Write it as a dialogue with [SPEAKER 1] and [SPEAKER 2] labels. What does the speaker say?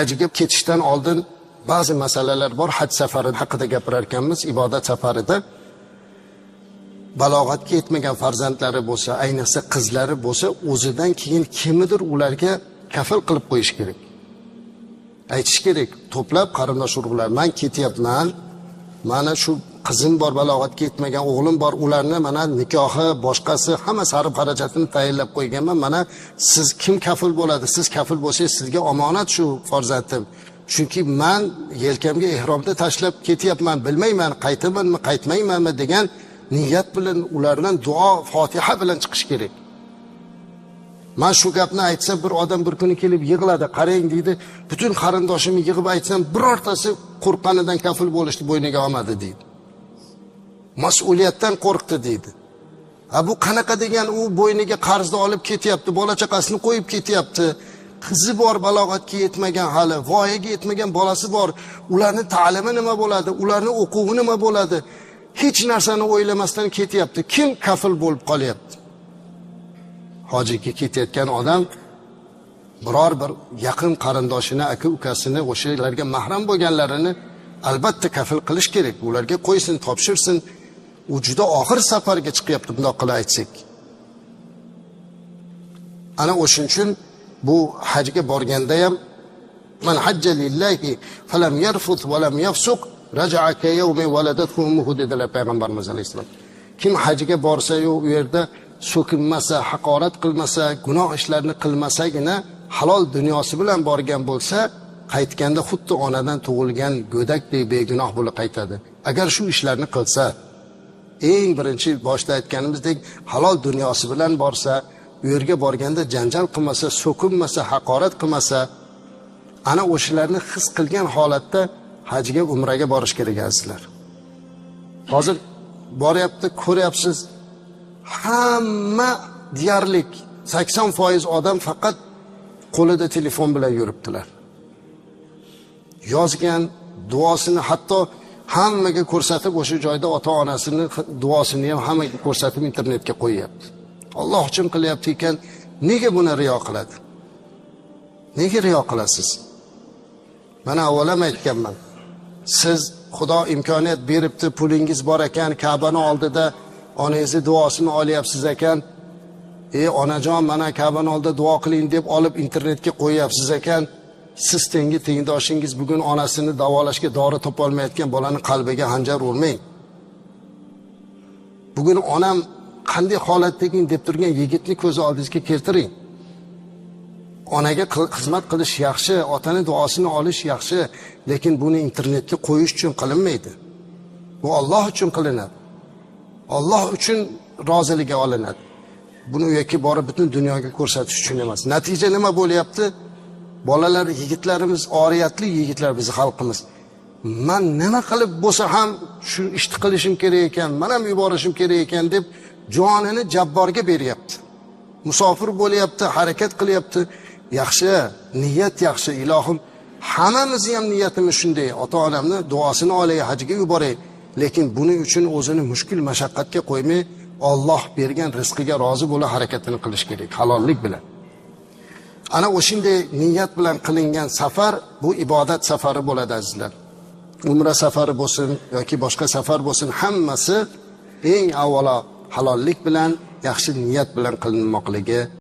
[SPEAKER 1] Hajga ketishdan oldin ba'zi masalalar bor. Haj safari haqida gapirar ekanmiz, ibodat safarida balog'atga yetmagan farzandlari bo'lsa, ayniqsa qizlari bo'lsa, o'zidan keyin kimidir ularga kafil qilib qo'yish kerak. Aytish kerak, to'plab qarindosh urug'lar, men ketyapman, mana shu qizim bor, balog'atga yetmagan o'g'lim bor, ularni mana nikohi, boshqasi, hamma sarf xarajatini tayinlab qo'yganman. Mana siz kim kafil bo'ladi? Siz kafil bo'lsangiz, sizga omonat shu farzandim. Chunki men yelkamga ehromda tashlab ketyapman, bilmayman qaytamanmi, qaytmaymanmi degan niyat bilan ulardan duo, fotiha bilan chiqish kerak. Men shu gapni aytsam, bir odam bir kuni kelib yig'ladi. Qarang deydi, butun qarindoshimni yig'ib aytsam, birortasi qo'rqqanidan kafil bo'lishni bo'yniga olmadi deydi. Mas'uliyatdan qo'rqdi deydi. Ha, bu qanaqa degan, u bo'yniga qarzni olib ketyapti, bola chaqasini qo'yib ketyapti. Qizi bor, balog'atga yetmagan hali, voyaga yetmagan bolasi bor. Ularning ta'limi nima bo'ladi? Ularning o'quvi nima bo'ladi? Hech narsani o'ylamasdan ketyapti. Kim kafil bo'lib qolyapti? Hojiga ketayotgan odam biror bir yaqin qarindoshini, aka ukasini, o'shalarga mahram bo'lganlarini albatta kafil qilish kerak. Ularga qo'ysin, topshirsin. U juda og'ir safarga chiqyapti, bundoq qilib aytsak. Ana o'shuning uchun bu hajga borganda ham man hajja lillahi falam yarfut va lam yafsuq raja'a ka yawmi waladathu ummuhu dedilar payg'ambarimiz alayhissalom. Kim hajga borsa-yu u yerda so'kinmasa, haqorat qilmasa, gunoh ishlarni qilmasagina halol dunyosi bilan borgan bo'lsa, qaytganda xuddi onadan tug'ilgan go'dakdek begunoh bo'lib qaytadi. Agar shu ishlarni qilsa, eng birinchi boshda aytganimizdek halol dunyosi bilan borsa, u yerga borganda janjal qilmasa, so'kinmasa, haqorat qilmasa, ana o'shalarni his qilgan holatda hajga, umraga borish kerak azizlar. Hozir boryapti, ko'ryapsiz, hamma deyarli 80% odam faqat qo'lida telefon bilan yuribdilar. Yozgan duosini hatto hammaga ko'rsatib, o'sha joyda ota-onasini duosini ham hammaga ko'rsatib internetga qo'yyapti. Alloh uchun qilyapti ekan, nega buni riyo qiladi? Nega riyo qilasiz? Mana avval ham aytganman. Siz Xudo imkoniyat beribdi, pulingiz bor ekan, Ka'bani oldida onangizni duosini olyapsiz ekan. Ey onajon, mana Ka'bani oldida duo qiling deb olib internetga qo'yyapsiz ekan. Siz tengi tengdoshingiz bugun onasini davolashga dori topa olmayotgan bolani qalbiga xanjar urmang. Bugun onam qanday holatdagin deb turgan yigitni ko'z oldingizga keltiring. Onaga xizmat qilish yaxshi, otani duosini olish yaxshi, lekin buni internetga qo'yish uchun qilinmaydi. Bu Alloh uchun qilinadi. Alloh uchun roziligi olinadi. Buni u yoki borib butun dunyoga ko'rsatish uchun emas. Natija nima bo'lyapti? Bolalar, yigitlarimiz, oriyatli yigitlar bizi xalqimiz. Men nima qilib bo'lsa ham shu ishni qilishim kerak ekan, men ham yuborishim kerak ekan deb jonini jabborga beryapti. Musofir bo'lyapti, harakat qilyapti. Yaxshi, niyat yaxshi, ilohim, hammamizni ham niyatimiz shunday. Ota-onamni duosini olay, hajga yuboray. Lekin buning uchun o'zini mushkul mashaqqatga qo'ymay, Alloh bergan rizqiga rozi bo'lib harakatini qilish kerak, halollik bilan. Ana o'shanday niyat bilan qilingan safar bu ibodat safari bo'ladi azizlar. Umra safari bo'lsin yoki boshqa safar bo'lsin, hammasi eng avvalo halollik bilan, yaxshi niyat bilan qilinmoqligi